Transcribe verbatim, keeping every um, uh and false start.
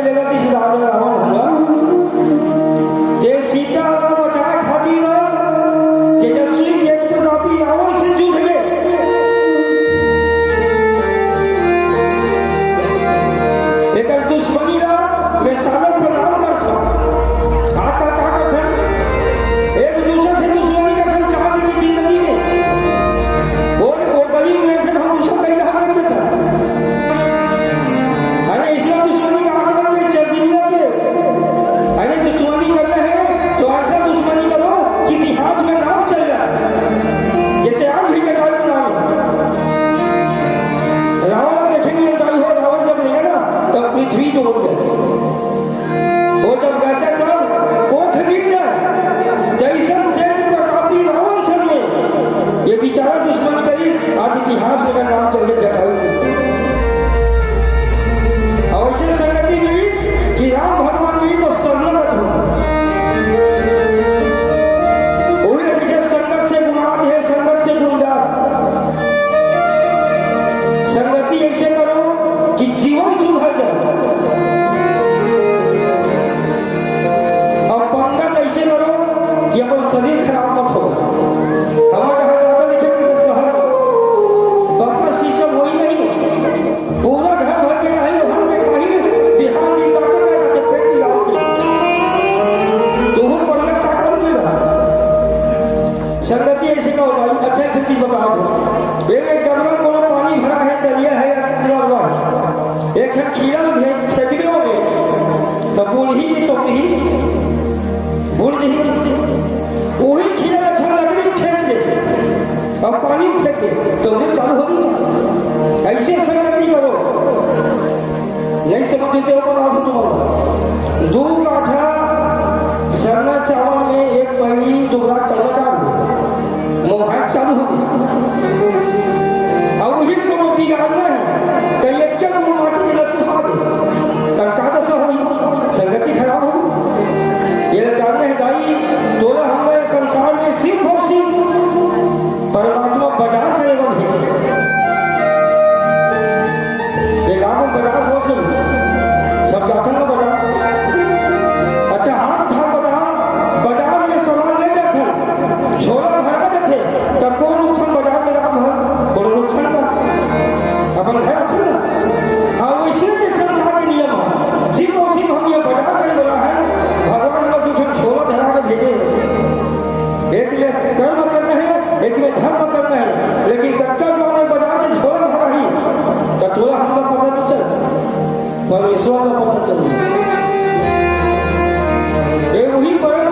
जगदीश राजा रावण ह ना, ते सीता ला बचाए खातिर तेजस्वी तेज प्रतापी रावण से जूझ गे। एकर दुश्मनी ला मैं सादर प्रणाम करथंव। का, का, का करथन? एक दूसर से दुश्मनी करथन, चार दिन की जिंदगी में। और वो गली में रहथन, हम दूसर कहीं हाथ नहीं देथन। अरे, इसमें दुश्मनी का आधार नहीं, चल दुनिया के। अरे, दुश्मनी करना है, तो ऐसा दुश्मनी करो कि इतिहास में नाम चल जाए। जैसे आज भी जटायु नाम है। रावण देखेंगे, जटायु हो, रावण जब लेगा ना, तब पृथ्वी डोल जाए। वो जब गरजे तब कोख गिर जाए, जैसन तेज प्रतापी रावण संग में ये बेचारा दुश्मनी करी, आज इतिहास में नाम चल गए जटायु के। अउ ऐसे संगति मिली कि राम भगवान मिली तो शरणागत हो। वही जैसे संगत से गुणाद है, संगत से गुणगान। संगति ऐसे करो कि जीवन सुधर जाए। अउ पंगत ऐसे करो कि अपन शरीर खराब मत हो। हमर कहा ज्यादा देखे शहर में बफर सिस्टम होई नहीं, पूरा घर भर के खाही, हम के खाही, बिहार दिन डॉक्टर का जाके पेट पिलाओ के। तो वो पंगत का कम नहीं रहा। संगति ऐसे का होता है, अच्छा, अच्छा चीज बताओ। एक, एक डबरा कोनो पानी भरा है, दरिया है या डबरा हुआ है, एक ठन खीरा में फेंक दे होगे, तो बूढ़ी की तो बूढ़ी, बूढ़ जी, वही खीरा में थोड़ा लकड़ी फेंक दे, अब पानी में फेंक दे, तो उन्हें चालू हो गई। ऐसे संगति करो, नहीं समझते हो, बता दूं तुमको। दो काठा सरना चावल में एक पहली दो ग्लास चावल डाल दे, मोहाई चालू हो गई। अब वही को बिगाड़ना है, तो एक के गुण माटी के लत उठा दे, तब का दशा होई? संगति खराब हो गई। ये जानना है दाई, तोला हमरे संसार में सिर्फ और सिर्फ परमात्मा बाजार करे बर भेजे। ये गांव में बाजार होत नहीं, सब जाथन ना बाजार। अच्छा, हाथ उठा बाजार, बाजार में सामान ले जाथन, झोला भरा जाथे, तब कोन उठन बाजार में राम हर, कोन उठन का अपन घर उठन ना। हाँ, वैसे जे संसार के नियम है, सिर्फ और सिर्फ हम ये बाजार करे वाला है, भगवान का दू ठन झोला धरा के भेजे। एक में कर्म करना है, एक में धर्म करना है, लेकिन कतका बार बाजार के झोला भराही, त तोला हमला पता नहीं चल, परमेश्वर ला पता चल। ये वही परम